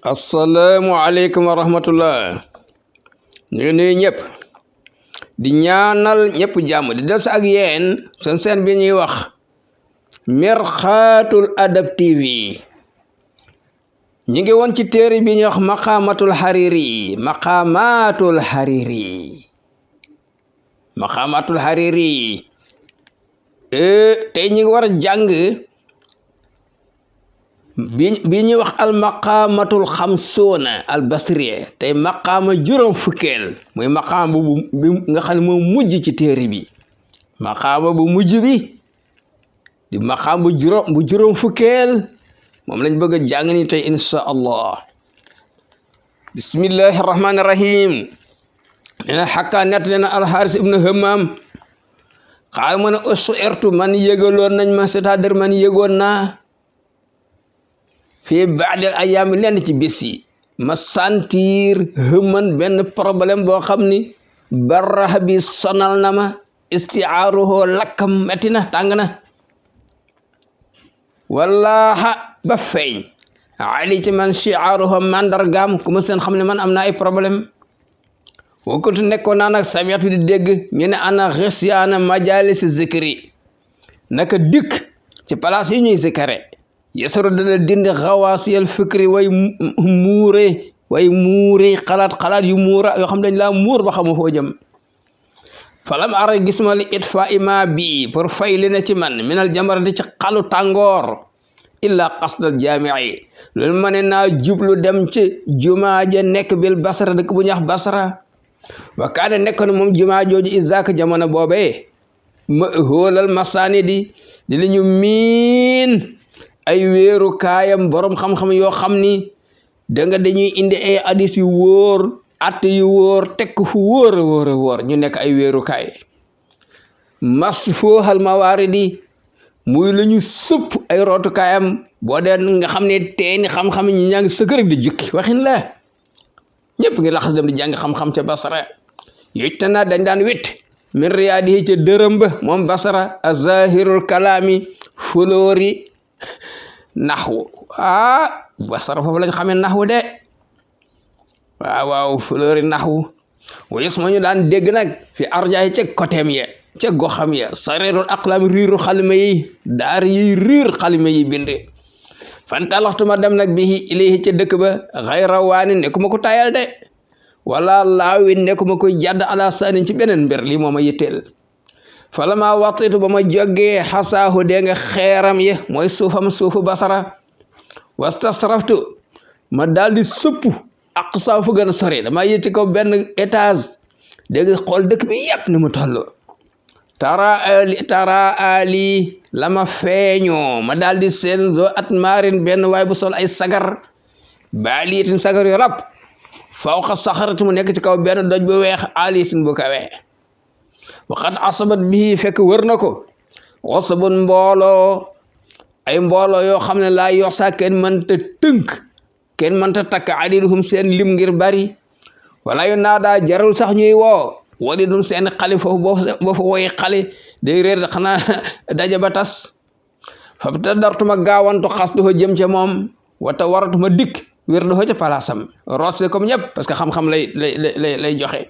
Assalamualaikum warahmatullah. ñu ngi nuyu ñëpp di ñaanal ñëpp jàmm di des ak yéen seen bi ñuy wax Mirxaatul Adab TV. ñu ngi woon ci téere bi ñuy wax maqamatul hariri tey ñu ngi war a jàng bi ñuy wax al maqamatul xamsuuna al basriya tey maqama juróom fukkeel muy maqama bu nga xam ne moo mujj ci téere bi maqama bu mujj bi di maqama bu juróom fukkeel moom lañ bëgg a jàng ni tey insha allah. bismillahi rahmani rahim. nena xakkaa nett lena alxaaris ibnu hammam xaal mu ne usuirtu man yëgaloon nañ ma c'est-à-dire man yëgoon naa fii baadil ayaam lenn ci bés yi ma sentir hëmman benn problème boo xam ni barax bi sonal na ma istiaaruhu lakkam metti na tàng na wallaha ba feeñ ali ci man shiaaruhu mandargaam ku ma seen xam ne man am naa ay problème wakkuntu nekkoon naa nag samiatu di dégg ñu ne ana xisyaana majalisi zikri naka dikk ci place yi ñuy zikare yesaru dana dindi xawaasiyal fikri way muure xalaat yu muura yoo xam dañ laa muur ba xamu foo jëm falam ara gis ma li itfa ima bi pour fay li na ci man minal jamarati ci xalu tàngoor illa qasdal jaami'i loolu ma ne naa jublu dem ci jumaa ja nekk bil basra dëkk bu ñax basra wa kaane nekkoon moom jumaa jooju isaak jamono boobee ma hóolal masaani di li ñu miin ay wéeru kaayam borom xam-xam yoo xam ni dañuy indi ay hadis yu wóor at yu wóor tekk fu wóor a wóor ñu nekk ay wéeru kaay mas fooxal mawaaridi muy lu ñu supp ay rootu kaayam boo dee nga xam ne teeni xam-xam ñi ñaa ngi sëkk rek di jukki waxin la ñëpp ngi laxas dem di jàng xam-xam ca basara yooyu te naa dañ daan wét min riyaadihi ca dërëm ba moom basara azahirul kalaami fuloori naxwu basara foofu lañ xamee naxwu de waaw fuloori naxwu wayes ma ñu daan dégg nag fi arjaay ca côtéem ya ca goxam ya sareerul aqlaam riiru xalima yi daar yi riir xalima yi bindi fantalaxtuma dem nag bi ilayhi ca dëkk ba xayra waani nekkuma ko tayal de wala laawi nekkuma koy jàdd ala saanin ci beneen mbir lii mooma yitteel falama watitu ba ma jógee xasaahu dee nga xeeram ye mooy suufu basara wastasraftu ma daal di sëpp aqsa fu gën a sori dama yëg ci kaw benn étage dégg nga xool dëkk bi yëpp ni mu toll tara ali lama feeñoo ma daal di seen zo at maarin benn waay bu sol ay sagar baaliitin sagar yu rab fawqa saxarati mu nekk ci kaw benn doj bu weex aliitin bu kawe waqad asabat bihi fekk wër na ko wasabun mbooloo ay mbooloo yoo xam ne laa yoxsa kenn mënta tënk kenn mënta takk adiluhum seen lim ngir bari wala yu naadaa jarul sax ñuy woo wali dum seen xale foofu boo fa woy xale day réer xanaa daja ba tas fa ta dartuma gaawantu xas doxo jëm ca moom wata waratuma dikk wér doxo ca palaasam roose comme ñëpp parce que xam-xam lay joxe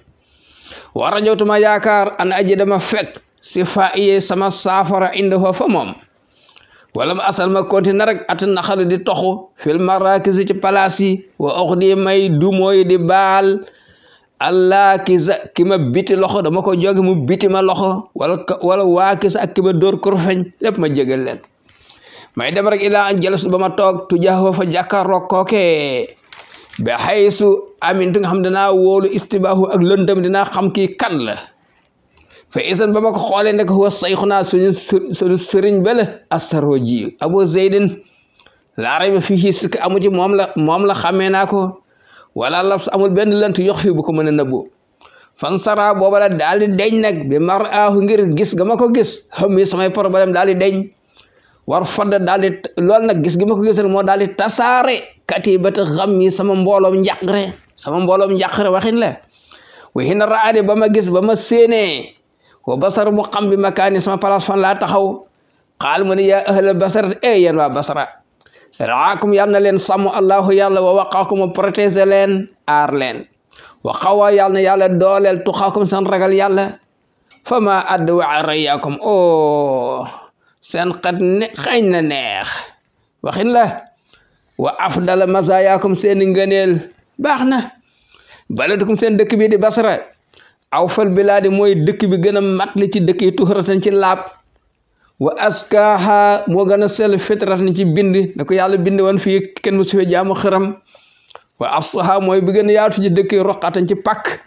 war a jowtuma yaakaar an aji dama fekk si fa iye sama saafara indi fa moom wala ma asal ma continué rek at naxalu di toxu fil marakisi ci palaas yi wa ox di may du mooy di baal allah ki ma biti loxo dama ko jóge mu biti ma loxo wala waa kisa ak ki ma dóor kurfeñ lépp ma jégal leen may dem rek ilaa an jalasu ba ma toog tujaaxoo fa jàkkaarloo kooke ba xaysu amintu nga xam dinaa wóolu istibaahu ak lëndëm dinaa xam kii kan la fa isan ba ma ko xoolee nekk huwa sayxunaa suñu sëriñ bala assaroji abu zeydin laa rayba fiihi sikk amu ci moom la xamee naa ko wala labs amul benn lënt yox fii bu ko mën a nëbbu fan sara booba la daal di deñ nag bi mar aahu ngir gis ga ma ko gis xam yi samay problème daal di deñ war fadd daal di loolu nag gis gi ma ko gis moo daal di tasaare katibata xam yi sama mbooloom njàqare waxin la waxi na raade ba ma gis ba ma séenee wa basar mu xam bi makaani sama place fan laa taxaw xaal mu ne yaa ahlal basar yéen waa basara raakum yal na leen sàmm allahu yàlla wa waqaakum protéger leen aar leen wa xawa yal na yàlla dooleel tuxaakum seen ragal yàlla fa ma add wa rayaakum seen xet ne xëy na neex waxin la wa afdala masayaakum seeni ngëneel baax na baladukum seen dëkk bi di Basra aw fal bilaadi mooy dëkk bi gën a mat li ci dëkk yi tuxuratan ci laab wa askaha moo gën a sell fitratan ci bind na ko yàlla bind woon fii kenn mu su fee jaamu xëram wa afsaha mooy bi gën a yaatu ci dëkk yi roqatan ci pakk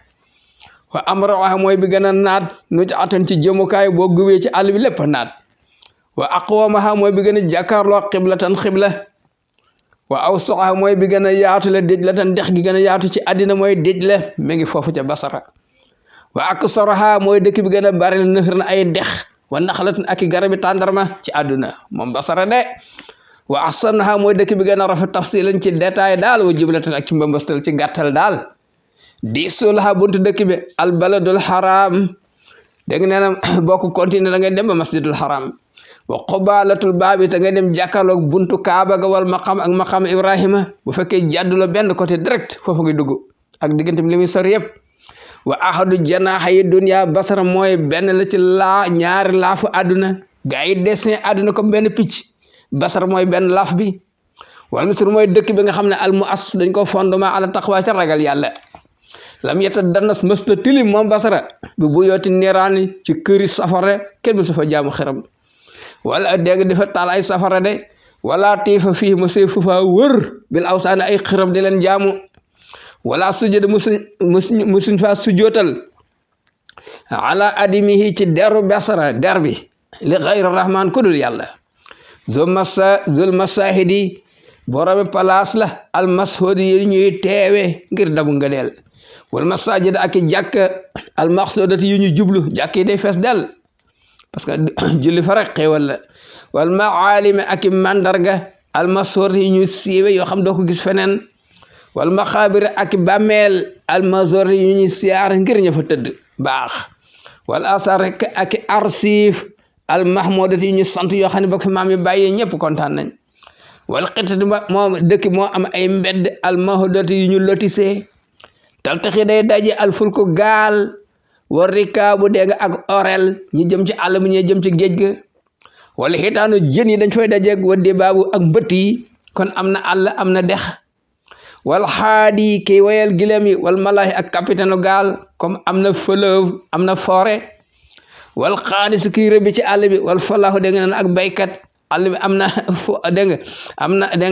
wa amraha mooy bi gën a naat nu ci atan ci jëmukaay boo gubee ci àll bi lépp naat wa aqwamaha mooy bi gën a jàkkaarloo xiblatan xibla wa awsaha mooy bi gën a yaatu la déj la tan dex gi gën a yaatu ci àddina mooy déj la mi ngi foofu ca Basra wa aksaraha mooy dëkk bi gën a bari la nëxër na ay dex wa naxlatun ak i garabi tàndarma ci àdduna moom Basra de wa ahsanaha mooy dëkk bi gën a rafet tafsilan ci détail daal wa jiblatan ak ci mbambastal ci gàttal daal diisulaha buntu dëkk bi al baladul haram dégg nga nee na boo ko continué da ngay dem ba masjidul haram wa qubalatul baabi te nga dem jàkkaarloog buntu kaaba ga wal maqam ak maqam ibrahima bu fekkee jàddula benn côté direct foofu ngay dugg ak diggante li muy sori yëpp wa ahadu janaaha yi dunya Basra mooy benn la ci ñaari laafu àdduna gaa yi dessin àdduna comme benn picc Basra mooy benn laaf bi wal misr mooy dëkk bi nga xam ne al muass dañ ko fondement ala taqwa ca ragal yàlla lam yeta danas mësta tilim moom Basra bi bu yooti niiraani ci këri safara kenn mu su fa jaamu xeram wala dégg dafa taal ay safara de wala tiifa fii mu see fu fa wër bil awsaani ay xëram di leen jaamu wala sujud musuñ fa sujootal ala adimihi ci deru Basra der bi li xayri rahman ku dul yàlla zul masahidi boromi palaas la al mashudi yi ñuy teewe ngir dabu ngëneel wal masajid ak jàkk al maqsudati yu ñu jublu jàkk yi day fees del parce que julli fa rek xéewal la wal maalimi ak mandarga al masur yi ñu siiwe yoo xam doo ko gis feneen wal maxaabir ak bàmmeel al mazor yi ñu siyaar ngir ña fa tëdd baax wal asar ak arsif al mahmudati yi ñu sant yoo xam ne bokk fi maam yi bàyyee ñëpp kontaan nañ wal xitati moom dëkk moo am ay mbedd al mahudati yi ñu lotisee taltaxi day daje al fulku gaal war rikaabu dégg nga ak orel ñi jëm ci àll bi ñi jëm ci géej ga wala xitaanu jën yi dañ fay dajeeg waddi baabu ak mbëtt yi kon am na àll am na dex wal xaadi kii wayal gilem yi wal malaahi ak capitaine gaal comme am na fleuve am na forêt wal xaadis kii rëbbi ci àll bi wal falaahu dégg nga ak baykat àll bi am na dégg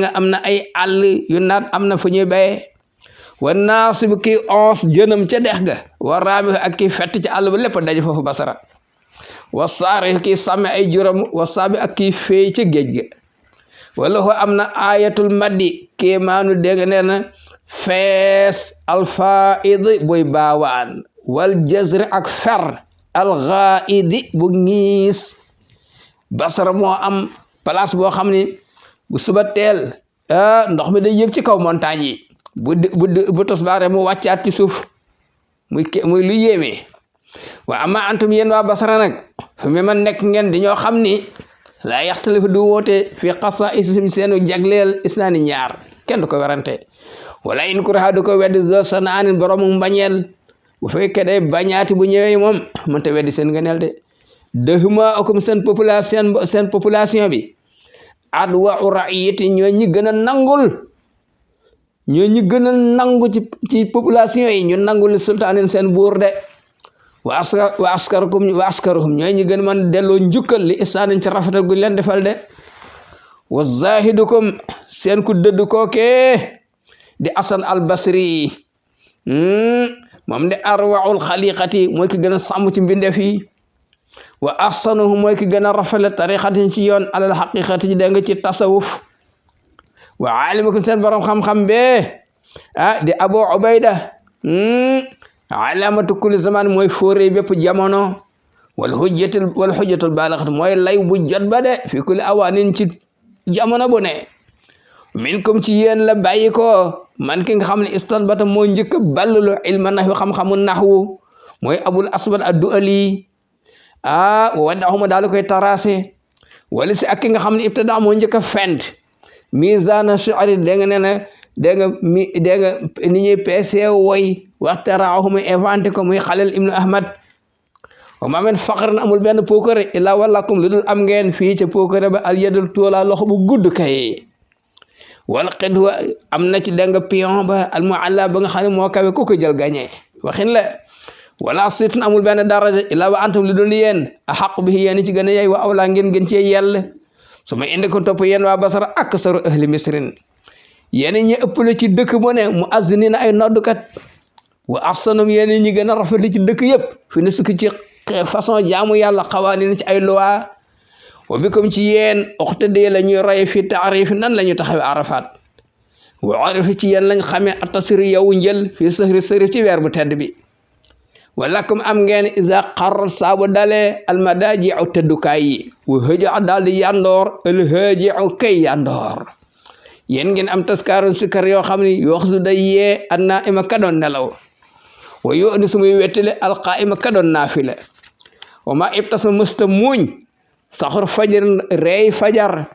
nga am na ay àll yu naat am na fu ñuy bayee wa naasib kii ons jënam ca dex ga wa raami ak kii fett ci àll ba lépp daje foofu Basra wa saari kii sàmme ay juróom wa saabi ak kii féey ca géej ga wala ho am na ayatul maddi kii maanu dégg nee na fees alfaidi buy baawaan wal jazri ak fer alxaidi bu ngiis Basra moo am place boo xam ni bu suba teel ndox mi day yëg ci kaw montagne yi bu tosbaare mu wàccaat ci suuf muy lu yéeme wa ama antum yéen waa Basra nag fu mi ma nekk ngeen di ñoo xam ni laa yaxtalifu du woote fi xasaa'isim seenu jagleel isnaani ñaar kenn du ko werante wala in kuraha du ko weddi zo sanaanin boroomu mbañeel bu fekkee day bañaati bu ñëwee moom mënta weddi seen ngëneel de dëhuma akum seen population bi adwa u raiyati ñoo ñi gën a nangul ñoo ñi gën a nangu ci population yi ñu nangul sultaanin seen buur de wa askaruhum ñooy ñi gën man delloo njukkal li isaanin ci rafetal guñ leen defal de wa zahidukum seen ku dëdd kookee di Asan al Basri moom de arwaul xaliqati mooy ki gën a sàmm ci mbindeef yi wa ahsanuhum mooy ki gën a rafetle tariqatin ci yoon alal xaqiqati ci dégg ci tasawuf wa alimukum seen borom xam-xam be di Abu Ubayda alamatu kulli zaman mooy fóoree bépp jamono wal xujjatul baalaxat mooy lay bu jot ba de fi kulli awaanin ci jamono bu ne minkum ci yéen la bàyyi ko man ki nga xam ne istanbata moo njëkk a ballalu ilma naxwi xam-xamu naxwu mooy abul aswad ad-du'ali wadaxuma daal koy tarase wala si ak ki nga xam ne ibtada moo njëkk a fent misana shi'ri dégg nga nee na dégg nga ni ñuy peese woy waxtaraahu muy inventé ko muy Xalil ibnu Ahmad wa ma min faqrin amul benn puukare illa walakum lu dul am ngeen fii ca puukare ba al yadul tuula loxo bu gudd kay wal qidwa am na ci dégg nga pion ba al mualla ba nga xam ne moo kawe ku ko jël gañe waxin la wala situn amul benn daraja illa wa antum lu dul yéen a xaq bi yéen ci gën a yey wa awlaa ngeen gën cee yell su ma indi ko topp yéen waa Basra aksaru ahli misrin yéen ñi ëpp la ci dëkk mu ne mu azziniina ay noddukat wa ahsanum yéen ñi gën a rafet ci dëkk yëpp fi ne sukk ci façon jaamu yàlla xawaanin ci ay loi wa bikum ci yéen uqtadi la ñuy roy fi taarif nan la ñu taxawe arafat wa arifi ci yéen lañ xamee atasiri yow njël fi sahri sëri ci weer bu tedd bi walakum am ngeen iza qarrat saabu dalee almadaaji'u tëddukaay yi wa hëja daal di yandoor al hëji'u kay yandoor yéen ngeen am taskaaru sikar yoo xam ne yoo xasu day yee annaa ima ka doon nelaw wa yoo ni sumuy wettale alqaa'ima ka doon naafila wa ma ibtasma mësta muuñ saxur fajarin reey fajar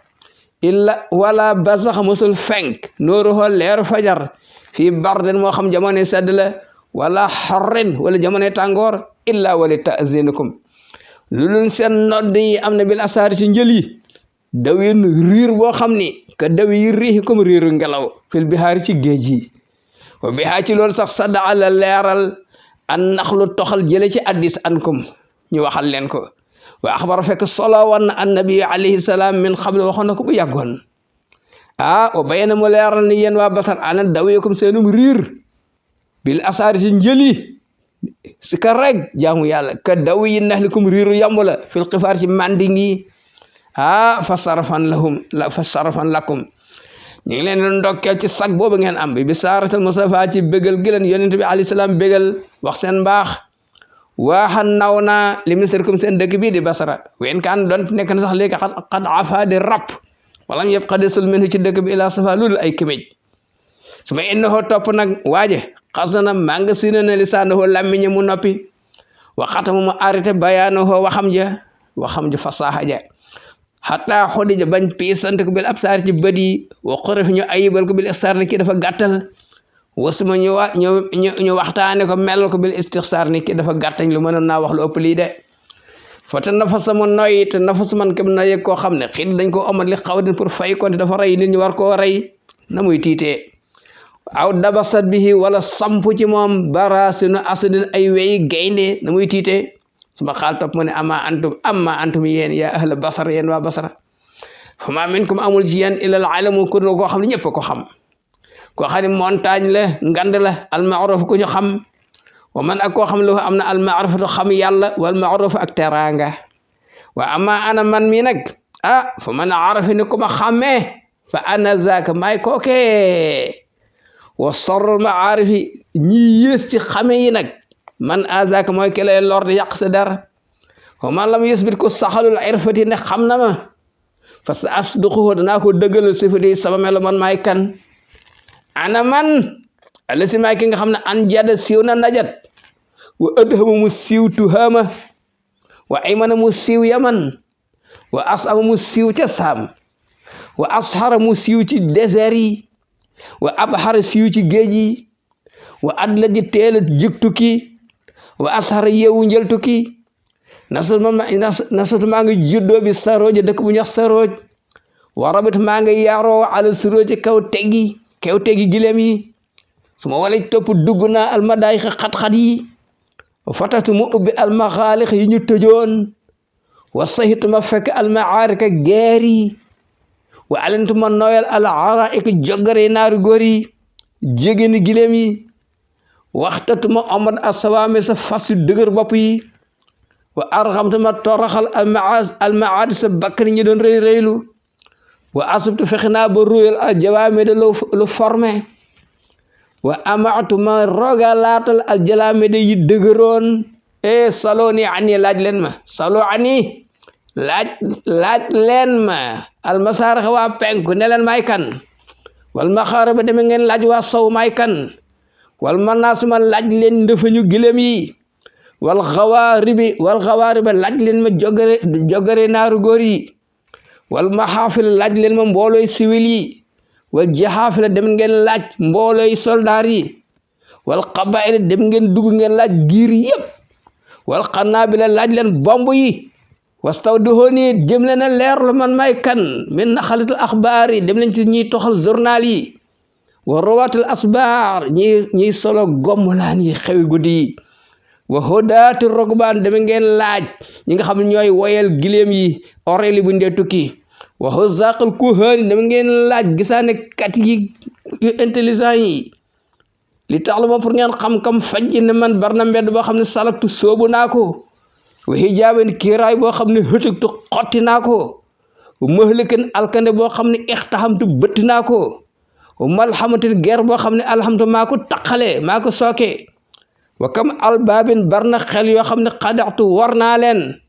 illa wala basax mësul fenk nooruhu leeru fajar fii barden moo xam jamono sedd la wala xarrin wala jamono tàngoor illa wali ta'zinukum lu dul seen nodd yi am na bil asaari ci njël yi dawin riir boo xam ni ka daw yi riixi comme riiru ngelaw fil bihaari ci géej yi wa bihaa ci loolu sax sadda la leeral an naxlu toxal jële ci addis ankum ñu waxal leen ko wa axbar fekk solo woon na annabi alayhi salaam min qabl waxoon na ko bu yàggoon wa bayana mu leeral ni yéen waa Basar ana dawikum seenum riir bil asaari ci njëli si ka rek jaamu yàlla ka daw yi naxlikum riiru yamb la fil xifaar ci manding yi fa sarafan lakum ñu ngi leen doon ndokkeel ci sag boobu ngeen am bi saaratal Mustafa ci bégal gi leen yonent bi alayhi salaam bégal wax seen mbaax waaxan naw naa li misrikum seen dëkk bii di Basra wen kaan doon nekk na sax léegi xad afa di rap wala yëpp xadisul minhu ci dëkk bi ila safa loolu ay kimij su ma innahu topp nag waaje xasana manga sina na lisaanahu làmmiñe mu noppi waxatama mu arrêté bayaanahu waxam ja fasaha ja xataa xodija bañ piisante ko bil absaar ci bët yi wa xurif ñu ayibal ko bil ixsaar ni kii dafa gàttal wasuma ñu waxtaane ko melal ko bil istixsaar ni kii dafa gàttañ lu mënoon naa wax lu ëpp lii de fa te nafasa mu noyyi te nafas man kam noyyi koo xam ne xiit dañ ko omat li xawdin pour fay konte dafa rey nit ñu war koo rey na muy tiitee aw dabasat bihi wala sampu ci moom barasinu asadin ay weyi gaynde na muy tiitee suma xaal topp mu ne amma antum yéen yaa ahla Basra yéen waa Basra fa ma minkum amul ci yéen ilal alamu ku koo xam ne ñëpp ko xam koo xam ne montagne la ngand la almaaruf ku ñu xam wa man ak koo xam ne am na almaarufatu xam yàlla wal maaruf ak teranga wa amma ana man mi nag fa man arafi ni ku ma xàmmee fa ana zaaka maay kooke wa sarrul maarifi ñi yées ci xame yi nag man azaka mooy ki lay lor di yàq sa dara wa man lam yusbit ko saxalul irfati ne xam na ma fa sa asduquhu danaa ko dëggalal sifati sama melo man maay kan ana man alasi maay ki nga xam ne an jada siiw na najat wa adhama mu siiw tuhama wa aymana mu siiw yaman wa asama mu siiw ca saam wa ashara mu siiw ci désert yi wa abhara siiw ci géej yi wa adla ji teel a jig tukki wa ashara yeewu njël tukki nasatu maa ngi juddoo bi sarooj dëkk bu ñax sarooj wa rabit maa ngi yaaroo ala surooj kaw tegi gilem yi su ma wala topp dugg naa almadaayix xat-xat yi wa fatatu mu ubbi almaxaalix yi ñu tëjoon wa sahitu ma fekk almaarika geer yi wa alentu ma nooyal alaraik jogare naaru góor yi jégéeni gilem yi waxtatu ma omad asawaame sa fas yu dëgër bopp yi wa arxamtu ma toroxal almaad sa bakkan ñi doon rëy rëylu wa asubtu fexe naa ba ruyal aljawaame de lu formé wa amaatu ma rogalaatal aljalaame de yi dëgëroon salooni ani laaj leen ma salo ani laaj leen ma almasaarax waa penku ne leen may kan wal maxaaraba deme ngeen laaj waa sow may kan wal manaasuma laaj leen ndëfañu gilem yi wal xawaariba laaj leen ma jogare naaru góor yi wal maxaafil laaj leen ma mboolooy siwil yi wal jaxaafila dem ngeen laaj mboolooy soldaar yi wal qabaa'ila dem ngeen dugg ngeen laaj giir yépp wal qanaabila laaj leen bomb yi wastawdihooni jëm leen a leerlu man may kan min naxalitul axbaar yi dem leen ci ñiy toxal journal yi wa rawatul asbaar ñiy solo gommulaan yi xewi guddi yi wa hudaati rogbaan dem ngeen laaj ñi nga xam ne ñooy woyal giléem yi oreli bu ndee tukki wa huzaaqal kuhaani dem ngeen laaj gisaane kat yi yu intelligent yi li tax la ma pour ngeen xam kam fajj ne man bar na mbedd boo xam ne salaktu soobu naa ko wa hijaaban kiiraay boo xam ne hëtëgtu xotti naa ko wa mahlikan alkande boo xam ne ixtaxamtu bëtti naa ko wa malhamatin ger boo xam ne alhamtu maa ko taqale maa ko sooke wa kam albaabin bar na xel yoo xam ne xadaxtu war naa leen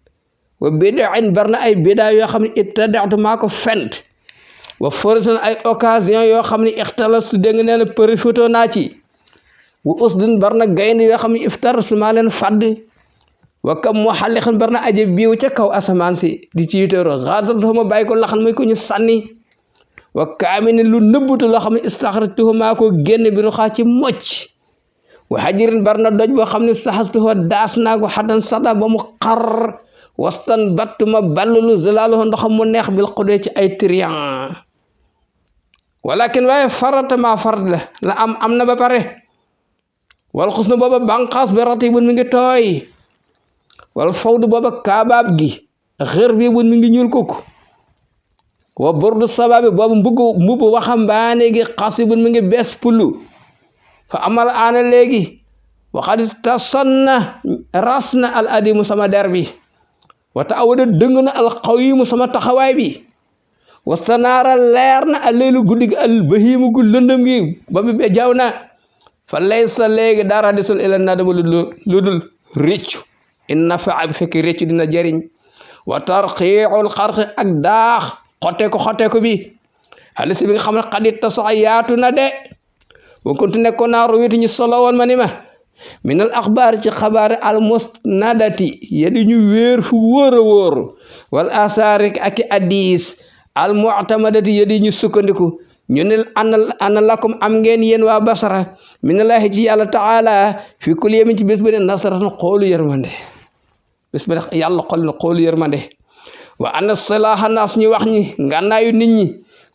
wa bidain bar na ay bidaa yoo xam ne ittadaxtu maa ko fent wa forisan ay occasion yoo xam ne ixtalastu dégg nga nee na profité naa ci wa usdin bar na gaynde yoo xam ne iftarsu maa leen fadd wa kam muhalliqin bar na aje biiw ca kaw asamaan si di ci yitero xaataltu ma bàyyi ko laxan muy ko ñu sànni wa kaamini lu nëbbutu loo xam ne istaxrajtuhu maa ko génn bi nu xaa ci mocc wa hajirin bar na doj boo xam ne saxastuhu daas naa ko xatan sada ba mu xar wastan battuma ballulu zilaaluhu ndoxam mu neex bil xudee ci ay trian walakin waaye farata maa farat la am na ba pare wal xus na booba banqaas bi ratibun mi ngi tooy wal fawdu booba kaabaab gi xër bi bun mi ngi ñuul kukk wa burdu sababi boobu mbubb waxambaane gi xasibun mi ngi bees pullu fa amal aana léegi waxadis ta sonna ras na al adimu sama der bi wata awada dëng na al qawimu sama taxawaay bi wastanaara leer na al leylu guddi gi al bahimu gu lëndëm gi ba bi be jaw na fa laysa léegi dara desul ila nadama lu dul réccu in nafaa bi fekk réccu dina jëriñ wa tarqiul xarqi ak daax xotteeku bi alisi bi nga xam ne xadit ta sax yaatu na de wa kuntu nekkoon naa ruwitu ñu solo woon ma ni ma minal axbaar ci xabaar al musnadati yadi ñu wéer fu wóor a wóor wal asaari ak i addis al mu'tamadati yadi ñu sukkandiku ñu ne ana lakum am ngeen yéen waa basara minallahi ci yàlla taala fi kulli yawmin ci bés ba ne nasratan xoolu yërmande bés ba ne yàlla xol na xoolu yërmande wa ana silaaha naas ñu wax ñi ngànnaayu nit ñi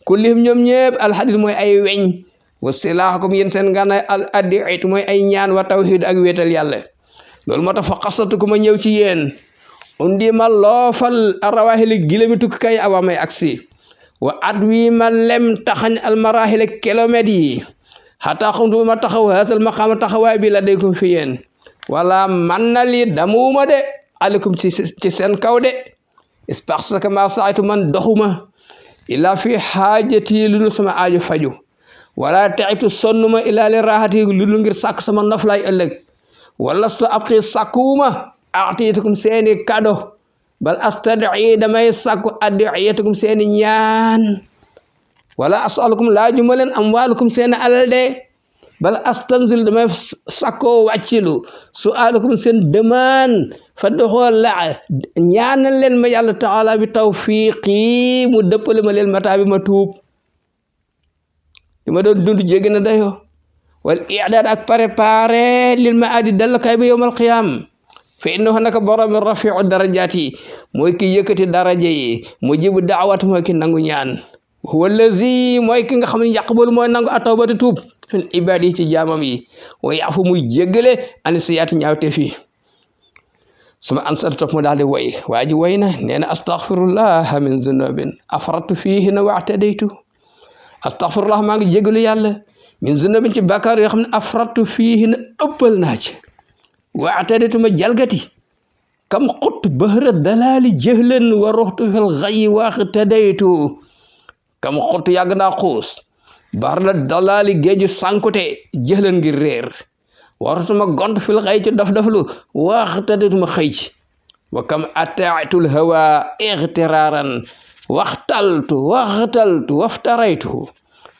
kullihim ñoom ñëpp alhadid mooy ay weñ wa silaahakum yéen seen ngànnaay al addiit mooy ay ñaan wa tawhid ak wéetal yàlla loolu moo tax fa xasatu ku ma ñëw ci yéen undi ma loofal arrawahili gilami tukkikay awa may aksi wa at wi ma lem taxañ almarahila kilomètres yi xataa xamtu ma taxaw haasal maqaama taxawaay bi la daykum fi yéen wala man na lii damuuma de aleykum ci seen kaw de parce que ma saaytu man doxuma illa fi xaajati lu nu sama aajo faju wala taxibtu sonnuma illa li raxati lu nu ngir sàkk sama noflaay ëllëg walastu abqi sàkkuwuma aatitukum seeni kado bal astad'i damay sàkku ad'iyatukum seeni ñaan wala as'alukum laajuma leen amwaalukum seeni alal de bal astanzil damay sàkkoo wàccilu su'alukum seen demande fa doxoo la ñaanal leen ma yàlla taala bi tawfiqi mu dëppale ma leen mataa bi ma tuub li ma doon dund jéggi na dayo wal i'daad ak préparé lil ma addi dallakaay ba yowmal qiyaam fa innahu naka borom rafiu darajaat yi mooy ki yëkkati daraja yi mujibu daawat mooy ki nangu ñaan huwa allazi mooy ki nga xam ne yaqbalu mooy nangu atawbata tuub min ibaad yi ci jaamam yi wa yaafu muy jéggale ani siyaati ñaawte fii suma ansar topp mu daal di woy waa ji woy na nee na astaghfirullah min zunubin afratu fiihi na wa'tadaytu astaghfirullah maa ngi jéggalu yàlla min zunubin ci bàkkaar yoo xam ne afratu fiihi na ëppal naa ci wa'tadaytu ma jalgati kam xut bahra dalaali jëhlan wa ruxtu fil ghayyi wa'tadaytu kam xut yàgg naa xuus bahra dalaali géeju sànkute jëhlan ngir réer waratuma gont fil xëy ci dof-doflu waxtadituma xëy ci wa kam ataatul hawa ixtiraaran waxtaltu waftaraytu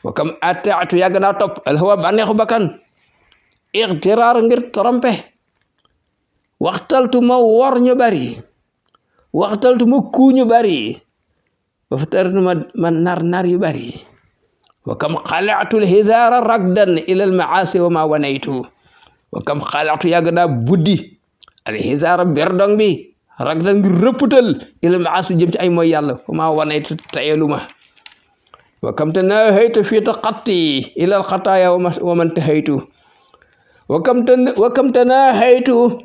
wa kam ataatu yàgg naa topp al hawa bànneexu bakkan ixtiraar ngir trompe waxtaltu ma wor ñu bari waxtaltu ma kuu ñu bari waftaraytu ma nar yu bari wa kam xalaatul hizaara ragdan ilal maasi wa ma wanaytu wa kam xalatu yàgg naa buddi al hizaara berdong bi ragdan ngir rëpputal ilal maasi jëm ci ay mooy yàlla wa ma wanaytu tayeluma wa kam te naa haytu fii taqatti ilal xataaya wa man te haytu wa kam te naa haytu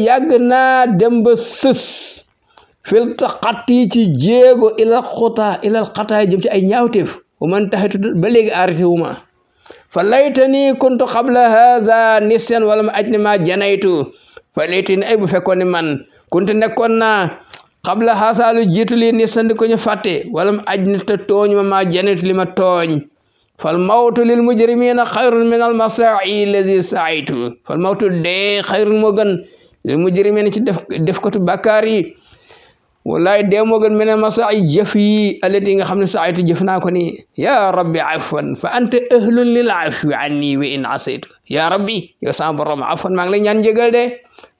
yàgg naa dem ba sës fil taqatti ci jéego ilal xataaya jëm ci ay ñaawteef wa man te haytu ba léegi arrêté wu ma fa laytani kuntu qabla haza nisyan wala ma ajni ma janaytu fa laytani ay bu fekkoon ne man kuntu nekkoon naa qabla haza lu jiitu li nisyan di ko ñu fàtte wala ma ajni te tooñ ma janaytu li ma tooñ fal mawtu lil mujrimina xayrun min al masaa'i lazi saaytu fal mawtu dee xayrun moo gën lil mujrimina ci def ko tu bàkkaar yi wallahi dee moo gën meneen masaa'i jëf yi allati nga xam ne saaytu jëf naa ko ni ya rabbi afwan fa anta ahlun lil afwi anni wa in asaytu ya rabbi yow sama borom afwan maa ngi lay ñaan njëgal de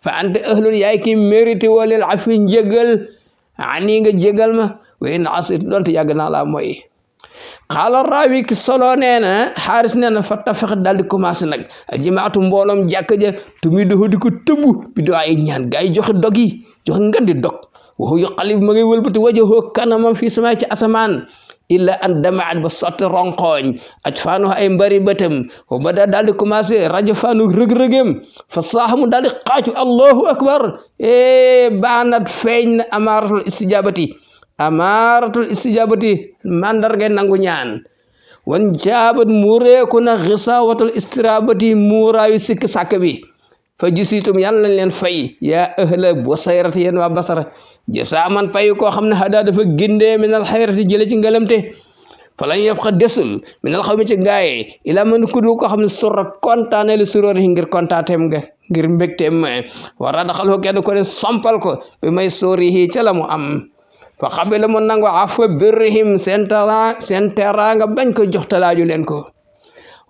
fa anta ahlun yaay ki mérité woo lil afwi njëgal anni nga jégal ma wa in asaytu doonte yàgg naa laa mooy xaala raawi ki solo nee na xaaris nee na fa tafax daal di commencé nag jimaatu mbooloom jàkk ja tumi doxu di ko tëbb bi do ay ñaan gaa yi joxe dog yi joxe ngandi dog waxu yu xalif ma ngay wëlbati wajahoo kanamam fii sama ci asamaan illa an damaat ba sotti ronqooñ aj faanu ay mbari bëtam wa ba daal di commencé rajo faanu rëg-rëgem fa saaxamu daal di xaacu allahu akbar baanat feeñ na amaaratul istijabati mandarga nangu ñaan wan jaabat muureeku na xisawatul istirabati muuraayu sikk sàkk bi fa gisitum yàlla lañ leen fay yaa ahla Busayrata yéen waa Basra jasa man pay koo xam ne hadaa dafa gindee minal xayrati jële ci ngalamte fa lañ yëpp xa desul minal xaw mi ci gaaye ila man kudu koo xam ne surra kontaane li suróori ngir kontaateem nga ngir mbégteem ma wara daxal ko kenn ko ne sompal ko bi may sóori yi ca la mu am fa xabila mu nangu afwa birrihim seen teraanga bañ ko jox talaaju leen ko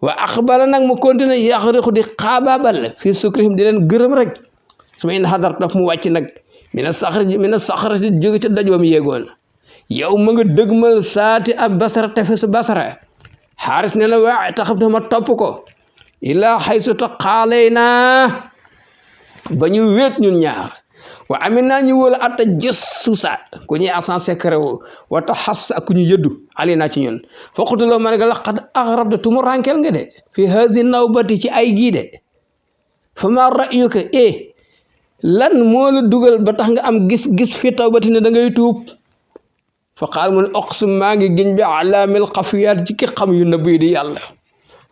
wa axbala nag mu continue yaxriqu di xaabaabal fii sukrihim di leen gërëm rek suma in xadar daf mu wàcc nag mina saxrati jóge ca daj wam yéegoon yow ma nga dëgmal saati ab basara tefesu basara xaaris ne la waa taxam na ma topp ko ilaa xaysu ta xaalay naa ba ñu wéet ñun ñaar wa amin naa ñu wóolu atta jëssusa ku ñuy agent secret wu wata xas ak ku ñu yëddu ali naa ci ñun foqutuloo ma ne nga laqad axrab de tumu rankel nga de fi hazi nawbati ci ay gii de fa ma ra'yuka lan moo la dugal ba tax nga am gis-gis fi tawbati ne da ngay tuub fa qaal mu ne oqsum maa ngi giñ bi alaamil xafiyaat ci ki xam yu nëbb yi di yàlla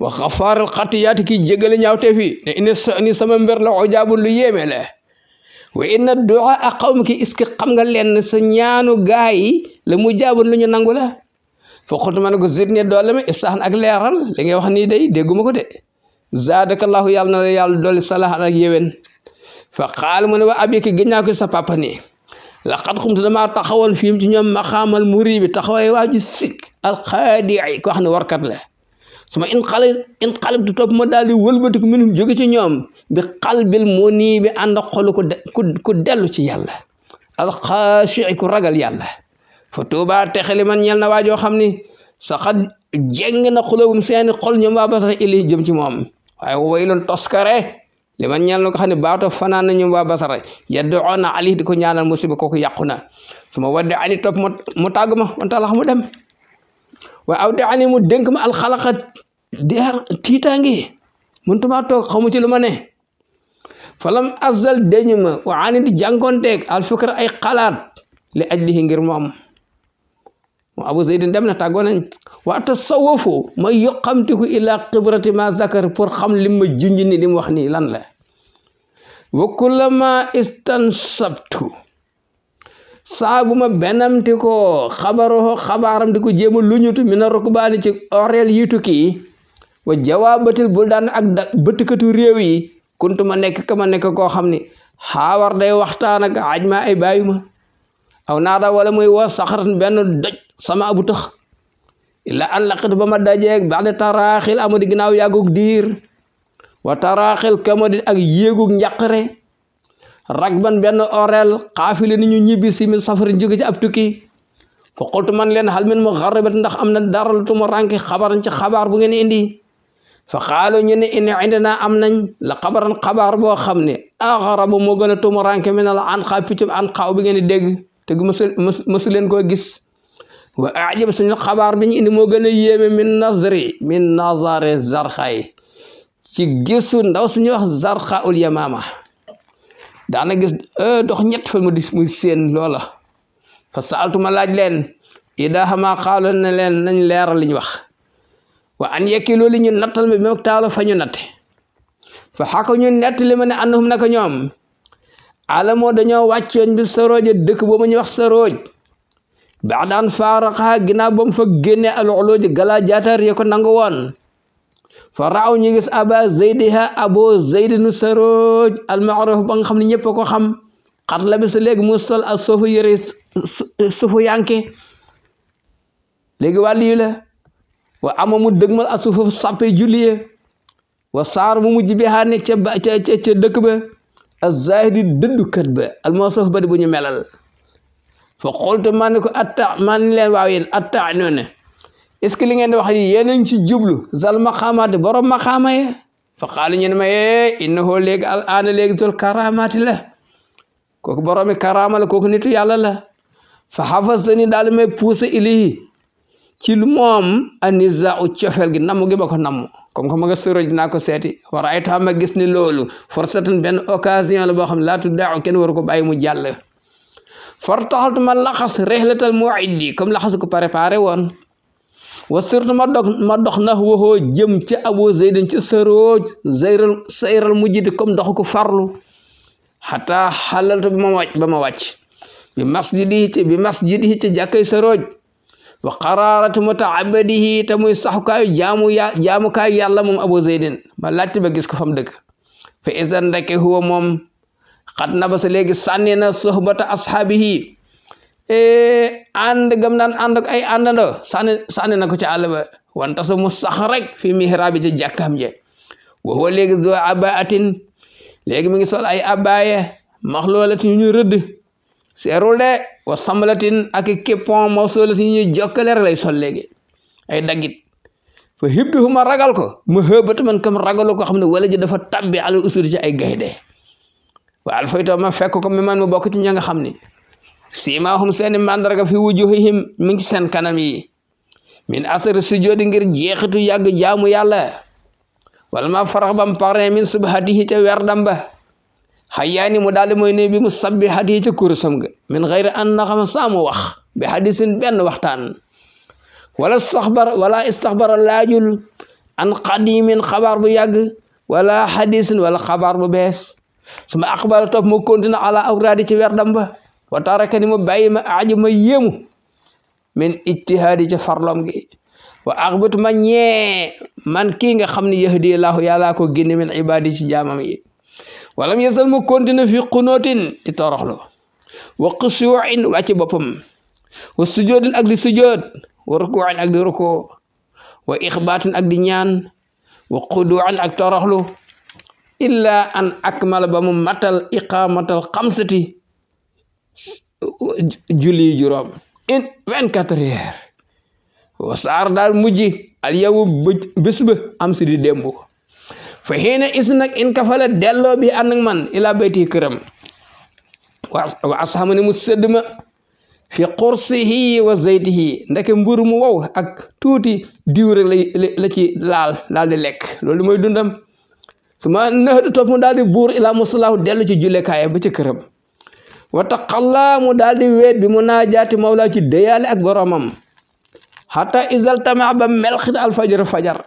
wa xafaaril xatiyaati ki jégale ñaawte fi ne ini sama mbir la ojaabul lu yéeme la wa inna du'a a qawmiki est-ce que xam nga leen sa ñaanu gaay yi la mu jaabul lu ñu nangu la fa xultu ma ne ko zidni doole ma ifsahan ak leeral li ngay wax nii day dégguma ko de zaadakallahu yàlla na la yàlla dolli salahan ak yéwén fa qaal mu ne wa abiki gën naa ko sa papa nii laqad xumtu damaa taxawoon fiim ci ñoom maqaamal muri bi taxaway waaju sikk alxaadii ko xam ne warkat la suma in xalibtu topp ma daal di wëlbatiku minhum jóge ci ñoom bi qalbil moo nii bi ànd ak xolu ku dellu ci yàlla alxaashi ku ragal yàlla fa tuubaa texeli man ñel na waajoo xam ni saxat jeng na xulawum seeni xol ñoom waa Basra ili jëm ci moom waaye waylun toskare li man ñel na ko xam ne baato fanaan na ñoom waa Basra yad'una ali di ko ñaanal musiba kooku yàqu na suma wadde ani topp mu tàgg ma wantalax mu dem wa aw de ani mu dénk ma alxalaqa deer tiitaangi mënutuma toog xamu ci lu ma ne falam azal deñu ma wa ani di jànkoonteeg alfikra ay xalaat li ajlihi ngir moom Abu Zaydin dem na tàggoo nañ wa tasawufu ma yoqamtiku ila xibrati ma zakar pour xam lim ma junj ni li mu wax nii lan la wa kullama istansabtu saa bu ma benamti ko xabaaram di ko jéem a luñutu mi na rukbaani ci oreel yi tukki wa jawaabatil buldaan ak bëttkatu réew yi kuntu ma nekk ka ma nekk koo xam ni xaawar day waxtaan ak aj ma ay bàyyu ma aw naada wala muy woo saxaran benn doj sama abu tax illa an laqit ba ma dajeeg baada taraaxil amadi ginnaaw yàggug diir wa taraaxil kamadi ak yéegug njàqare ragban benn oreel xaafile ni ñu ñibbi si min safarin jóge ci ab tukki fa qultu man leen hal min mugharribat ndax am na dara lu tuma ranke xabaran ci xabaar bu ngeen indi fa qaalu ñu ne inna indana am nañ la xabaran xabaar boo xam ne aghrabu moo gën a tuma ranke min al anqa piccum anqa bi ngeen di dégg te mësu leen koo gis wa ajab suñu xabaar bi ñu indi moo gën a yéeme min nazari zarxay ci gisu ndaw suñu wax zarxa ul yamama daana gis dox ñett fa mu dis muy seen loola fa saaltuma laaj leen ida xama xaalo ne leen nañ leeral li ñu wax wa an yekki loolu ñu nattal mi bi taalo fa ñu natte fa xako ñu nett li ma ne annahum naka ñoom alamoo dañoo wàccoon bi sarooja dëkk boobu ñu wax sarooj baadaan faaraxa ginnaaw ba mu fa génne alxulooji galaa jaatar ya ko nangu woon fa raaw ñu gis aba zaydiha abo zaydinu sarooj almaaruf ba nga xam ne ñëpp a ko xam xat la bi sa léegi mu sol ak suufu yëre suufu yanke léegi wàll yi la wa ama mu dëgmal ak suufu sàppe julliye wa saar mu mujj bi xaane ca dëkk ba azahidi dëddukat ba almosof ba di bu ñu melal fa xoltu maa ne ko maa ni leen waaw yéen atta noone est-ce que li ngeen di wax yi yéen a ngi ci jublu zal maqaamaati borom maqaama ye fa xaalu ñu ne ma innahu léegi al aana léegi zul karamaati la kooku boromi karama la kooku nitu yàlla la fa xafastani daal may poussé ilahi ci moom anisa u cofeel gi namm gi ba ko namm comme que ma nga sëroj dinaa ko seeti war ay tax ma gis ni loolu forsatan benn occasion la boo xam ne laa tuddaaw kenn waru ko bàyyi mu jàll far taxaltu ma laxas reexlatal muiddi comme laxas ko préparé woon wa surtout ma dox na waxoo jëm ci abu zeydin ci sërooj sayral mujjidi comme dox ko farlu xataa xalaltu ba ma wàcc bi masjidihi ci jàkkay sërooj wa qaraaratu mutaabadihi te muy saxukaayu jaamukaayu yàlla moom abu zeydin ma laajte ba gis ko fam dëkk fa isdan ndeke huwa moom xat na ba sa léegi sànni na sohbata ashaabihi ànd gam naan ànd ak ay àndandoo sànni na ko ci àll ba wanta sa mu sax rek fi mihraabi ci jàkkaam je wa huwa léegi zo abaatin léegi mi ngi sol ay abaaye maxloolatin ñu rëdd seerul de wa samlatin ak képpon mawsulatin ñu jokkale rek lay sol léegi ay daggit fa hibduhu ma ragal ko ma hëbata man kam ragalu ko xam ne wala ji dafa tabbi ala usuri ci ay gaynde wa alfayto ma fekk ko mi man mu bokk ci ña nga xam ni siimaahum seeni mandarga fi wujuhihim mi ngi seen kanam yi min asari sujjoodi ngir jeexitu yàgg jaamu yàlla wala ma farax bam pare min subhatihi ca werdam ba xayaani mu daal mooy ne bi mu sabbi hatihi ca kurusam ga min xayri an na xam saamu wax bi hadisin benn waxtaan wala istaxbara laajul an qadimin xabaar bu yàgg wala hadisin wala xabaar bu bees suma aqbala topp mu continue ala awraadi ci werdam ba wa tarakani mu bàyyi ma aji ma yéemu min ijtihaadi ca farlom gi wa axbatu ma ñee man kii nga xam ne yahdi laahu yàllaa ko génne min ibaadi ci jaamam yi walam yesal mu continue fi qunootin di toroxlu wa xushuuin wàcci boppam wa sujoodin ak di sujood wa rukuuin ak di rukuu wa ixbaatin ak di ñaan wa xuduuin ak toroxlu illa an akmala ba mu matal iqamatal xamsati julli juróom in 24 heures wa saar daal mujji al yow bés ba am si di démb fa xiina is nag in ka fala delloo bi ànd ak man ila bayti këram wa asxama ni mu sëdd ma fi qursihi wa zaytihi ndeke mburu mu wow ak tuuti diw rek la ci laal di lekk loolu mooy dundam su ma nëxdu topp mu daal di buur ila musalaahu dellu ci jullekaay ba ci këram wa taqalla mu daal di weet bi mu naajaati mawlaa ci déyaale ak boromam hatta izal tama ba melxit al fajar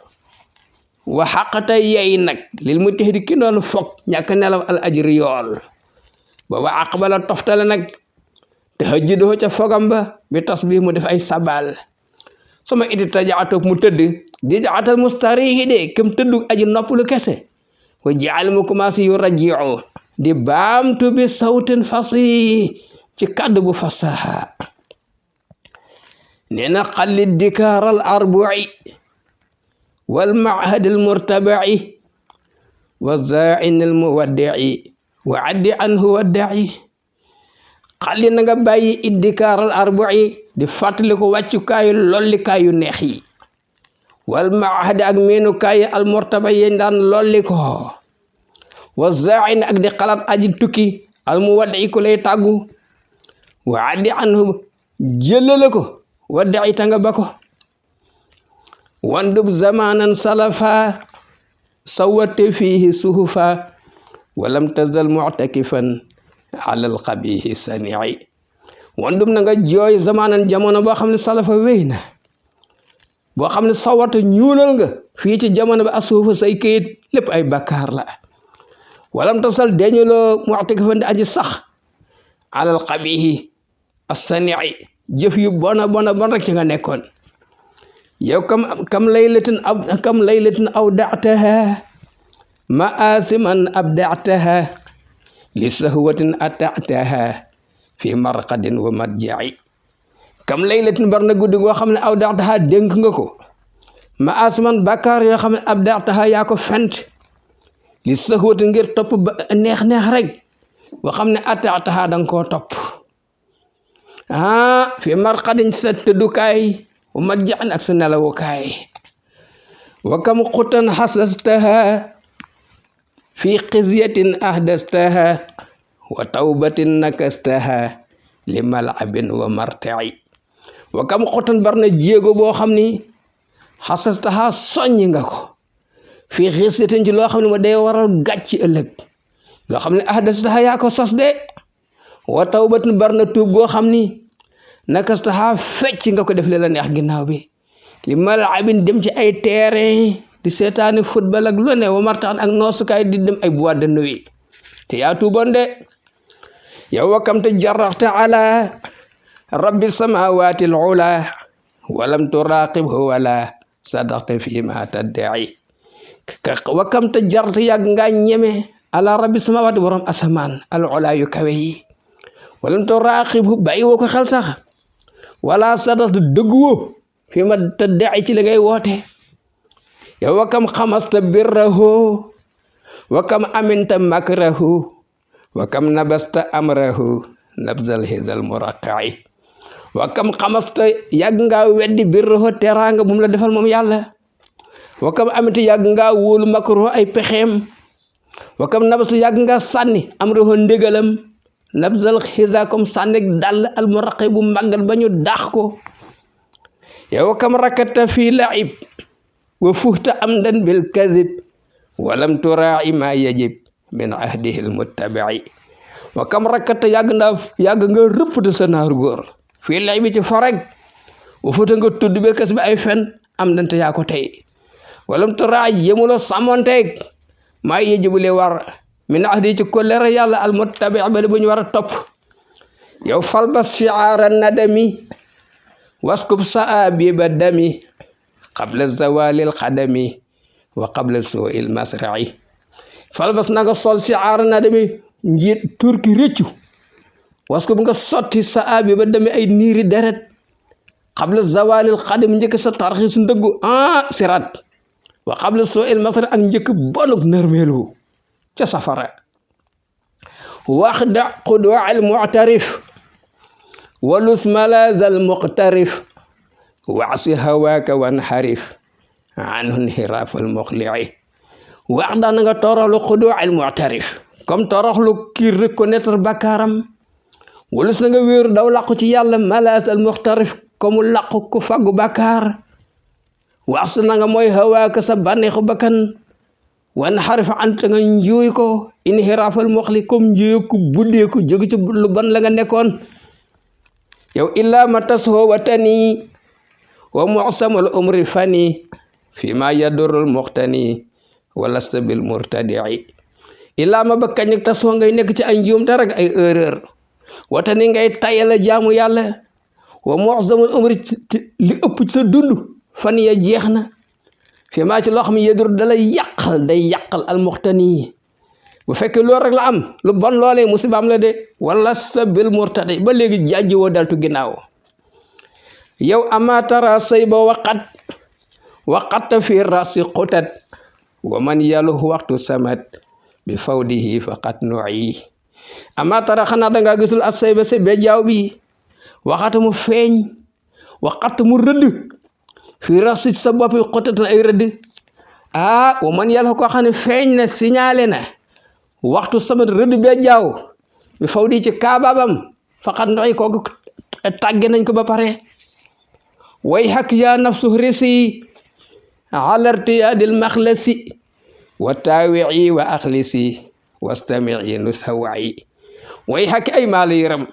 wa xaqata yey nag lil mu tex di ki doon foog ñàkk nelaw al ajri yool booba aqbala toftale nag te hajjidoo ca fogam ba bi tasbih mu def ay sabal suma iti tajaatoog mu tëdd di jaatal mustarihi de kem tëddu aji noppalu kese wa jaal mu commencé yu rajiu di baamtu bi sawtin fasih ci kàddu bu fasaha nee na xallit dikaar al arbu'i wal ma'had al murtaba'i wa za'in al muwaddi'i wa addi anhu wadda'i xalli na nga bàyyi iddikaar al arbu'i di fàttali ko wàccukaayu lollikaayu neex yi wal maahadi ak meenukaayu almortaba yeñ daan lolli ko wa zaain ak di xalaat aji tukki almuwaddi ku lay tàggu wa addi anhu jëlale ko waddi tanga ba ko wandub zamanan salafa sawate fihi suhufa walam tazal mu'takifan ala alqabihi sani'i wandum na nga jooy zamanan jamono boo xam ne salafa wéy na boo xam ne sawata ñuulal nga fii ci jamono bi asuufa say këyit lépp ay bakkaar la walam tasal deñuloo mu'takifan di aji sax ala alqabihi as-sani'i jëf yu bona bon rek ci nga nekkoon yow kam laylatin awda'taha ma'asiman abda'taha li sahwatin ata'taha fi marqadin wa madja'i kam laylatin bar na guddi goo xam ne awda'taha dénk nga ko ma'asiman bakkaar yoo xam ne abda'taha yaa ko fent li sahwatin ngir topp neex rek boo xam ne ata'taha danga koo topp fi marqadin sa tëddukaay wa madja'in ak sa nelawukaay wa kam xutan hasastaha fi qizyatin ahdastaha wa tawbatin nakastaha li mal'abin wa marta'i wa kam xutan bar na jéego boo xam ni hasastaha soññ nga ko fi qizyatin ci loo xam ne ma day waral gàcc ëllëg loo xam ne ahdastaha yaa ko sos de wa tawbatin bar na tuub goo xam ni nakastaha fecc nga ko def la neex ginnaaw bi li mal'abin dem ci ay terrain di seetaani football ak lu ne wa martaan ak noosukaay di dem ay boîte de nuit te yaa tuuboon de yow wakam te jarraxta ala rabbi samawati al-ula walam turaqibhu wala sadaqta fi ma tadda'i wakam te jarta yàgg nga ñeme ala rabbi samawati borom asamaan al-ula yu kawe yi walam turaqibhu bàyyi woo ko xel sax wala sadaqta dëgguwoo fi ma tadda'i ci li ngay woote yow wakam xamasta birrahu wakam aminta makrahu wakam nabasta amrahu nabzal hizal muraqa'i wakam xamasta yàgg nga weddi birrahu teraanga bu mu la defal moom yàlla wakam aminta yàgg nga wóolu makrahu ay pexeem wakam nabasta yàgg nga sànni amrahu ndégalam nabzal hiza comme sànni dal al muraqi bu màggal ba ñu daax ko yow wakam rakata fii la'ib wa fuhta amdan bil kadhib walam tura'i ma yajib min ahdihi al muttabi'i wa kam rakata yàgg nga rëppta sa naaru góor fii lay bi ci foreg wa fuhta nga tudd bil kadhib ay fen am dante yaa ko tey walam tura'i yemuloo sàmmonteeg ma yajibu li war min ahdihi ci kollere yàlla al muttabi'i ba bu ñu war a topp yow falbas shi'ara nadami waskub sa'abiba dami qabla zawalil xadami wa qabla su'il masra'i falbas na nga sol shi'ar nadami njiit turki réccu waskub nga sotti sa'abiba dami ay niiri deret qabla zawalil xadami njëkk sa tarxi su ndëggu sirat wa qabla su'il masra'i ak njëkk bonuk nërmeelu ca safara waxda qudu'a al mu'tarif walus malaza al muqtarif wa'si hawaaka wanharif anhu inhiraaf al muqli'i waxda na nga toroxlu qudu'a al mu'tarif comme toroxlu kii reconnaître bakkaaram walus na nga wéeru daw làqu ci yàlla malaza al muqtarif comme làqu ku faggu bakkaar wa'si na nga mooy hawaaka sa bànneexu bakkan wan xarifa anta nga njuuy ko inhiraafal moxli comme njuuy ku buddee ko jóge ci lu ban la nga nekkoon yow illaa ma tasoo watani wa mu'samal umri fani fi ma yadurul muxtani walasta bil murtadi'i illaa ma ba kañ ak tasoo ngay nekk ci ay njuum te rek ay erreur watani ngay tayala jaamu yàlla wa mu'samal umri li ëpp ci sa dund fan ya jeex na fi maa ci loo xam ne yedur dalay yàqal day yàqal almuxtani bu fekkee loolu rek la am lu bon loolee musibaam la de wala sa bil murtadi ba léegi jàjji woo daltu ginnaaw yow ama tara say ba waqatta fi rasi xutat wa man yaluh waxtu samat bi fawdihi faqat nu'i ama tara xanaa dangaa gisul as say ba sa bejaaw bi waxata mu feeñ waqat mu rëdd fi rasit sa bopp xotatan ay rëdd wa man yàlla koo xam ne feeñ na signalé na waxtu sama rëdd bee jaaw bi faw di ci kaababam faqat ndoy kooku tàgge nañ ko ba pare way hak ya nafsu risi ala irtiyaadil maxlasi wa taawici wa axlisi wastamici nusawaci way hak ay maala yaram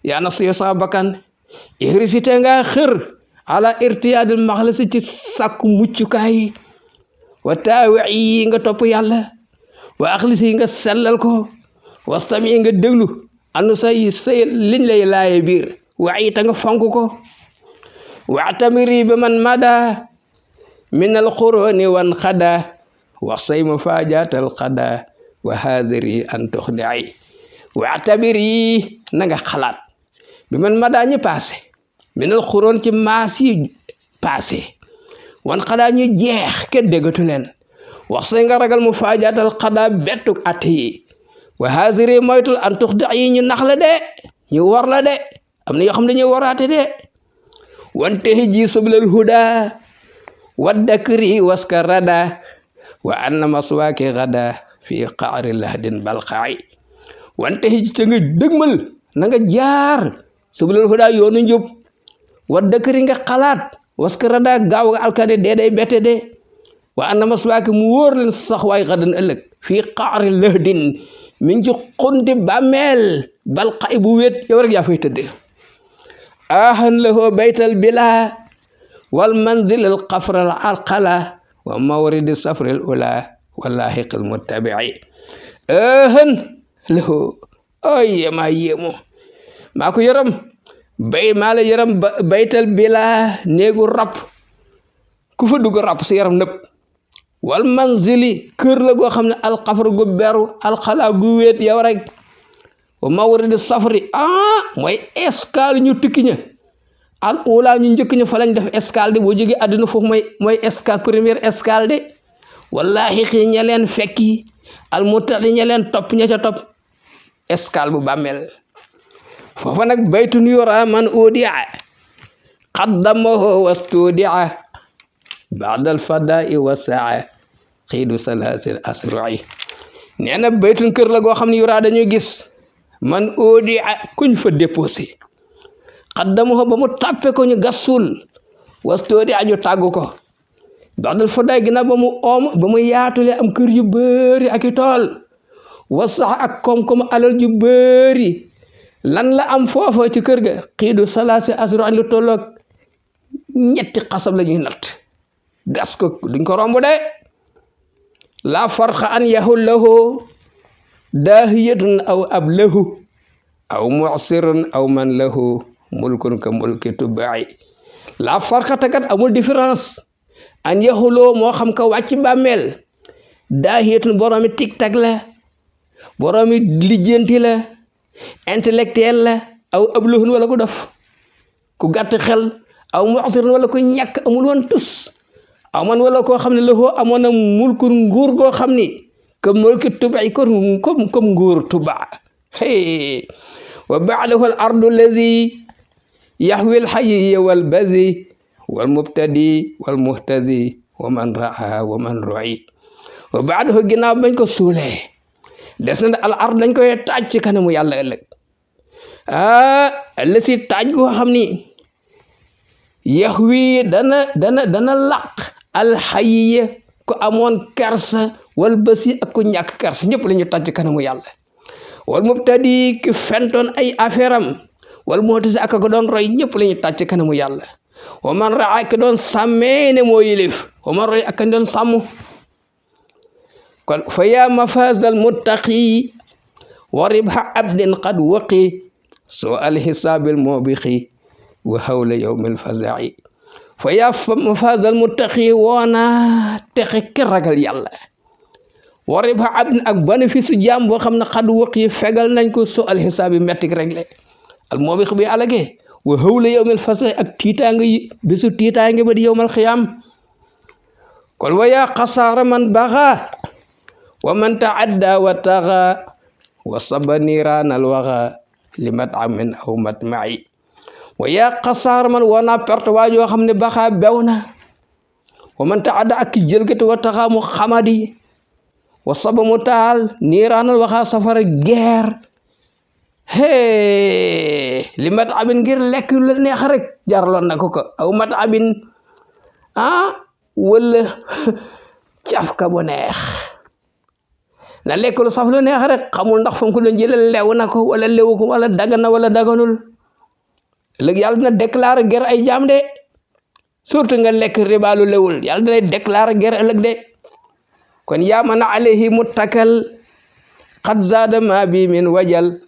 yaa nafsu yo sama bakkan ihrisi te nga xër ala irtiyaadil maxlasi ci sàkku muccukaay wa taawici nga topp yàlla wa axlisi nga sellal ko wastamici nga déglu anu say liñ lay laaye biir waci ta nga fonk ko waatamiri bi man mada min alquroni wan xada wax say mufaajatal xada wa haadiri an tuxdaci waatamiri na nga xalaat bi man mada ñu passé min alquron ci maas yi passé wan xada ñu jeex kenn déggatu leen wax say nga ragal mufaajatal xada bettuk atte yi wa haadiri moytul an tuxdaci ñu nax la de ñu war la de am na yoo xam ne dañuy waraate de wante hijji sublal huda waddakri waska rada wa anna maswaaki gada fi qaari lahdin balqaay wante hijji te nga dëgmal na nga jaar sublal huda yoonu njub waddakri nga xalaat waska rada gaaw nga alkade day bette de wa anna maswaaki mu wóor leen sax waay gadan ëllëg fi qaari lahdin mi ngi ci xunti bàmmeel balqaay bu wéet yow rek yaa fay tëdde ahan lahu baytal bila wal manzil al qafr al alqala wa mawrid safr al ula wallahi qal muttabi'i ahan lahu ay ma yemo maa ko yaram maa la yaram baytal bila néegu rab ku fa dugg rab si yaram nëpp wal manzili kër la goo xam ne al qafr gu beru alqala gu wéet yow rek wa mawrid safri mooy escale ñu tukki ña al ula ñu njëkk ña fa lañ def escale de boo jógee àdduna foofu mooy escale première escale de wallahi xi ña leen fekki al mutadi ña leen topp ña ca topp escale bu bàmmeel foofa nag baytun yura man udia qaddamahu wastudia ba'da al fada'i wa sa'a xiidu salasil asru'i nee na baytun kër la goo xam ne yura dañuy gis man oodi kuñ fa déposé xaddamaho ba mu tàppe ko ñu gasul wastoodi aju tàggu ko baxdal fa day ginnaaw ba mu ba mu yaatule am kër yu bëri ak i tool wasax ak koom-koom alal yu bëri lan la am foofa ci kër ga xiidu salaasi asru an lu tolloog ñetti xasab la ñuy natt gas ko duñ ko romb de la farqa an yahul lahu daahiyatun aw ablahu aw mu'sirun aw man lahu mulkun ka mulki tubai la farqata kat amul différence an yaxuloo moo xam ka wàcc bàmmeel daahiyatun boroomi tic-tac la boroomi lijjanti la intellectuel la aw ablahun wala ku dof ku gàtt xel aw mu'sirun wala ku ñàkk amul woon tus aw man wala koo xam ne lahu amoon na mulkun nguur goo xam ni comme mulki tubai comme nguur tuba wa ba'dahu al ardu alladi yahwi al hayy wal badi wal mubtadi wal muhtadi wa man ra'a wa man ru'i wa ba'dahu ginnaaw bañ ko suulee des na al ard dañ koy taaj ci kanamu yàlla ëllëg allasi taaj goo xam ni yahwi dana laq al hayy ko amoon kersa wal basi ak ku ñàkk kersa ñëpp la ñu taaj ci kanamu yàlla wal mubtadi ki fentoon ay affaire am wal muhtadi ak ko doon roy ñëpp la ñu taaj ci kanamu yàlla wa man raa ki doon sàmmee ne moo yilif wa man roy ak kan doon sàmm kon fa yaa mafazal muttaqi wa ribha abdin qad waqi soo al hisaabil mubiqi wa hawla yawmil faza'i fa yaa mafazal muttaqi woona texe ki ragal yàlla wa ribha abdin ak bénéfice jaam boo xam ne qad waqi fegal nañ ko soo al hisaabi mettik réglé al mubiq bi alage wa hawla yawmil faza'i ak tiitaanga yi bisu tiitaange ba di yawmal xiyaam kon wa yaa xasaara man baxa wa man taadda wa taxa wa saba niiraan alwaxa li mat'amin aw matma'i wa yaa xasaar man war naa perte waa joo xam ne baxaa bew na wa man taada ak ki jëlgati wa taxaa mu xamadi wa saba mu taal niiraanal waxaa safara geer li mat abin ngir lekk yu la neex rek jarloon na ko aw mat abin wala cafka bu neex na lekk lu saf lu neex rek xamul ndax fa mu ko doon jëlee lew na ko wala lewu ko wala dagan na wala daganul léegi yàlla dina déclarer guerre ay jaam de surtout nga lekk riba lu lewul yàlla dina déclarer guerre ëllëg de kon yaa man alayhi muttakal qad zaada ma bi min wajal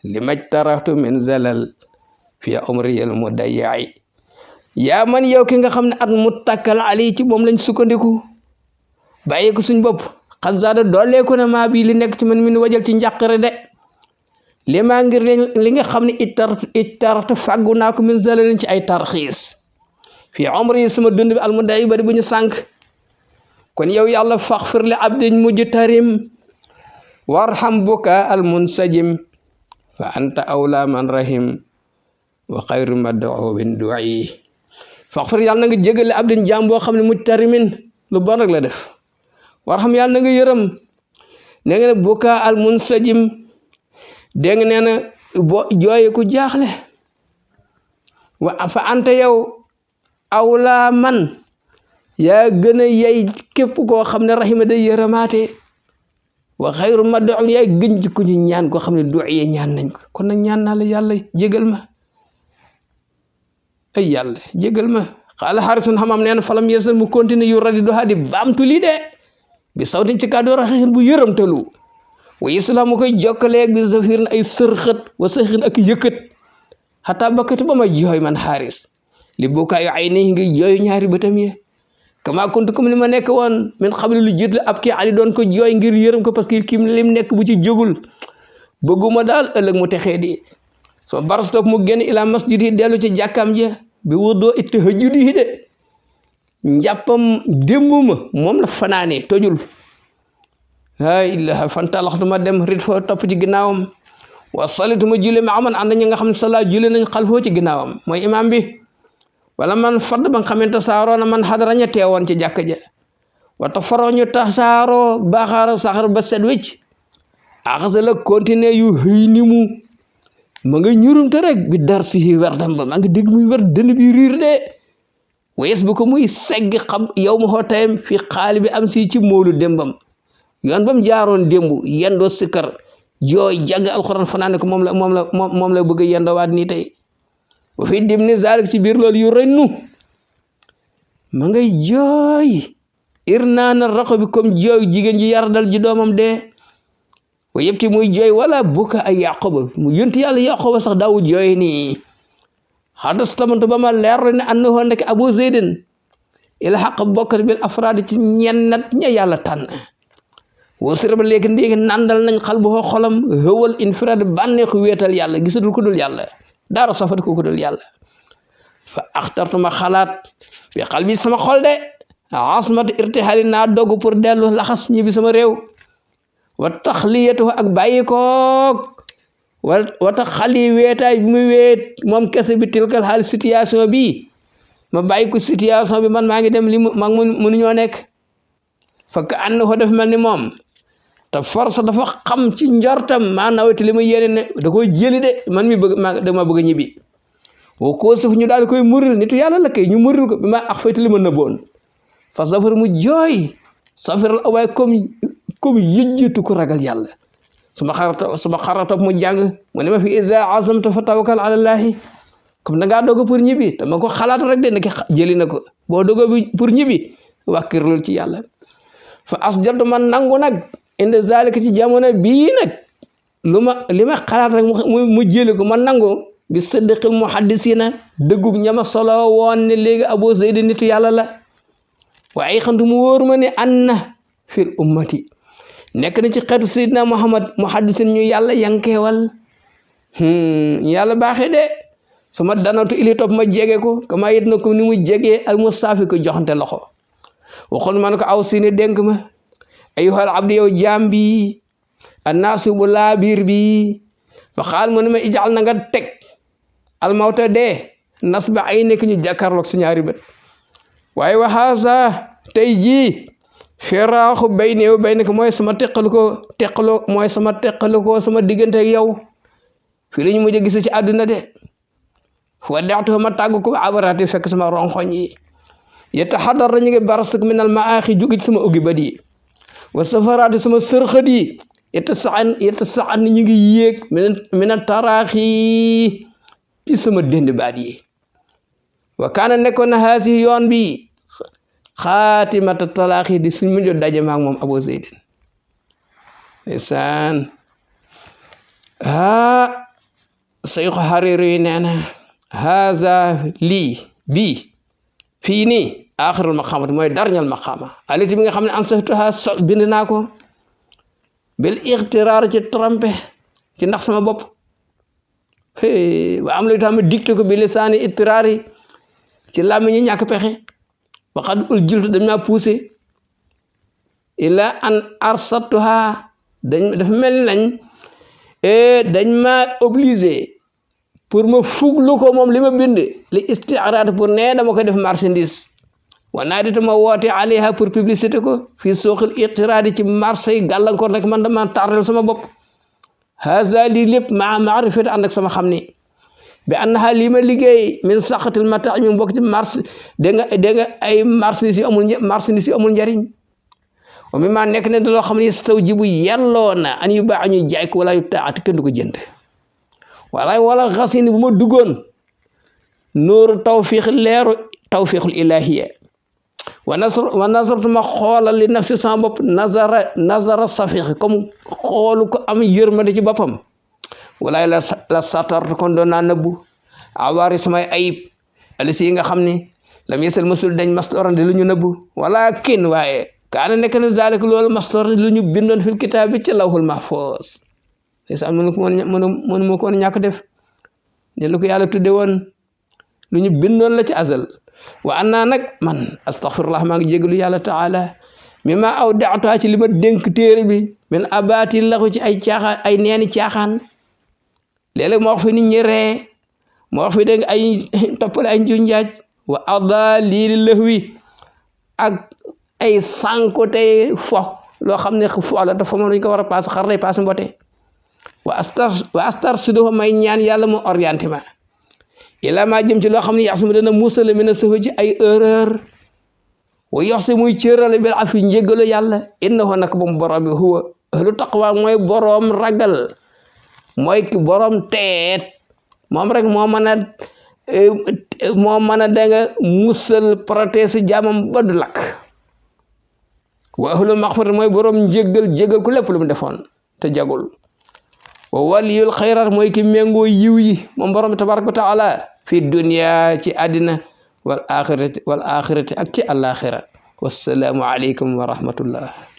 li majtarahtu min zalal fi umriyal mudayyi yaa man yow ki nga xam ne at muttakal alayhi ci moom lañ sukkandiku bàyyi ko suñ bopp qad zaada dooleeku na maa bi li nekk ci man min wajal ci njàqare de li maa ngir li nga xam ne ittaratu fàggu naa ko min zalalin ci ay tarxiis fi umri sama dund bi al mudayyi bari bu ñu sànq kon yow yàlla faxfir li abdin mujtarim warham buka al munsajim fa anta awla man rahim wa xayru mad'uwin du'i faxfir yàlla na nga jégale abdin jaam boo xam ne mujtarimin lu bon rek la def warham yàlla na nga yërëm ne nga ne buka al munsajim dégg nga nee na boo jooye ku jaaxle wa fa anta yow awla man yaa gën a yey képp koo xam ne rahima day yërëmaate wa xayru mad'un yaay gën ci ku ñu ñaan koo xam ne du'iye ñaan nañ ko kon nag ñaan naa la yàlla jégal ma ay yàlla jégal ma xaala xarisun xamam nee na falam yeesal mu continue yu radi doxaa di baamtu lii de bi sawtin ci kàddu raxixin bu yërëmtalu wa islam mu koy jokkaleeg bi zafirin ay sërxët wa sëxin ak yëkkat xataa bakkati ba ma jooy man xaaris li bukkaayu ay ni ngi jooyu ñaari bëtam ye kama kuntu comme ni ma nekk woon min xabli lu jiit la ab kii ali doon ko jooy ngir yërëm ko parce que kii lim nekk bu ci jógul bëgguma daal ëllëg mu texee di soo barastop mu génn ila masjid yi dellu ci jàkkam ja bi wuddoo it tahajjud yi de njàppam démbuma moom la fanaane tojul laa ilaha fantalaxtu ma dem rit foo topp ci ginnaawam wa salitu ma julli ma aman ànd ñi nga xam ne sala julli nañ xalfoo ci ginnaawam mooy imam bi wala man fadd ba nga xamante saaroo na man xadara ña teewoon ci jàkk ja wata faroo ñu tax saaroo baaxaara saxar ba set wecc axasa la continuer yu xëy ni mu ma nga ñurumte rek bi dar si werdam ba maa ngi dégg muy wer dënn bi riir de wayes bu ko muy segg xam yow ma xoo tayam fi xaali bi am si ci moolu démbam yoon ba mu jaaroon démbu yendoo sikkar jooy jàng alxuraan fanaane ko moom la bëgg a yendoo waat nii tey wa fi dim ni zalik ci biir loolu yu rennu ma ngay jooy irnaana raqo bi comme jooy jigéen ji yar dal ji doomam dee wa yëpp ti muy jooy wala buka ay yaqoba mu yonti yàlla yaqoba sax daawu jooy nii xadas tamantu ba ma leer ne annahu ndek abu zeydin ila xaq bokkat bil afraad ci ñennat ña yàlla tànn wasira ba léegi ndéegi nandal nañ xal bu xolam hëwal infiraad bànneexu wéetal yàlla gisatul ko dul yàlla daara safat ko dul yàlla fa axtartuma xalaat bi xal bi sama xol de asmat irtixali naa dogg pour dellu laxas ñibbi sama réew wa taxliyatu ak bàyyi koog wa tax xali weetaay bi muy weet moom kese bi tilkal xaal situation bi ma bàyyi ko situation bi man maa ngi dem li mag mënuñoo nekk fakk ànd ko def mel ni moom te force dafa xam ci njortam maa naweti li ma yéene ne da koy jëli de man mi dama bëgg a ñibbi woo koo sëf ñu daal koy muril nitu yàlla la kay ñu muril ko bi ma ax fayti li ma nëbboon fa safar mu jooy safaral awaay comme yëjjitu ko ragal yàlla suma xarata mu jàng mu ne ma fi iza azamta fa tawakkal ala llahi comme da ngaa dogo pour ñibbi dama ko xalaat rek de nekk jëli na ko boo dogo bi pour ñibbi wàkkirlul ci yàlla fa asjartu man nangu nag inde zalika ci jamono bii nag li ma xalaat rek mu jëli ko man nangu bi siddiqil muhaddisina dëggug ñama solo woon ne léegi Abu Zayd nitu yàlla la waaye xantu mu wóor ma ne anna fil ummati nekk na ci xeetu Seydina Muhammad muhaddisin ñu yàlla yankeewal yàlla baaxee de su ma danatu ili topp ma jege ko kama yit na ko ni mu jegee al musaafi ko joxante loxo waxoon man ko aw sini dénk ma ayyuhal abdi yow jaam bi annaasu bu laa biir bi fa xaal mu ne ma ijaal na nga teg almawta dee nasba ay nekk ñu jàkkaarloog si ñaari bët waaye waxaasa tey jii firaaxu bayni wa baynaka mooy sama teqaloo mooy sama teqalikoo sama diggante ak yow fii la ñu mujj a gis ci àdduna de wa dextu ma tàgg ko abarati fekk sama ronxoñ yi yetta xadar ñu ngi barasuk minal maaxi jóge ci sama uggi bët yi wa safaraati sama sërxët yi yetta saxan ñu ngi yéeg mina taraaxi ci sama dënd baat yi wa kaana nekkoon na haasi yoon bi xaatimata talaaxi di suñ mujj daje maak moom Abu Zeydin ndeysaan sayxu Hariri nee na haza lii bii fii nii axirul maqaamati mooy darñal maqaama aliti bi nga xam ne ansatuha bind naa ko bil ixtiraar ci trompe ci ndax sama bopp wa am la itam dicté ko bi lisaani ittiraari ci làmmiñ ñi ñàkk pexe waxad ul jultu dañ maa poussé ila an arsatuha dafa mel nañ dañ ma obligé pour ma fuglu ko moom li ma bind li istiaraat pour ne dama ko def marchandise wa naa di ma woote alayha pour publicité ko fii suuqil iqtiraadi ci marché yi gàllankoor rek man dama tardel sama bopp haza lii lépp maa maarifati ànd ak sama xam ni bi annaha lii ma liggéey min saqatil mata ñu bokk ci marché dégg nga ay marchandise yu amul njariñ wa mi maa nekk ne da loo xam ne stawjibu yelloo na an yu baax ñu jaay ko wala yu taati kenn du ko jënd wala xasini bu ma duggoon nooru leeru tawfiqul ilahiya wa nasartu ma xoolal li nafsi sama bopp nazara safiq comme xoolu ko am yërmande ci boppam walaay la satartu kon doon naa nëbbu awaari samay ayib alisi yi nga xam ne lam yesal masul dañ mastorandi lu ñu nëbbu walakin waaye kaana nekk na zalik loolu mastorandi lu ñu bindoon fil kitaab bi ci lawhul mahfuz am mënu moo ko woon ñàkk def ne lu ko yàlla tudde woon lu ñu bindoon la ci azal wa annaa nag man astaghfirullah maa ngi jégalu yàlla taala mi ma aw daatuwaa ci li ma dénk téere bi min abaati laxu ci ay caaxaan ay neeni caaxaan léeg-léeg ma wax fi nit ñi ree ma wax fi dégg ay toppale ay njunjaaj wa ada lii lëxwi ak ay sànko tey fo loo xam ne fo la dafa moom dañ ko war a paas xar day paas mbote wa astar sudo may ñaan yàlla mu orienté ma ila maa jëm ci loo xam ne yax suma dana musale mi na sëfa ci ay erreur wa yox si muy cërale bil afi njéggalu yàlla innahu nak bam borom bi huwa ahlu taqwa mooy borom ragal mooy ki borom teet moom rek moo mën a danga musal protéger jaamam ba du lakk wa ahlu maxfir mooy borom njéggal ku lépp lu mu defoon te jagul wa waliyul xayraat mooy ki méngoo yiw yi moom borom tabaraka wa taala fi dunya ci àddina wal axirati ak ci àlaxira wassalaamu aleykum wa rahmatullah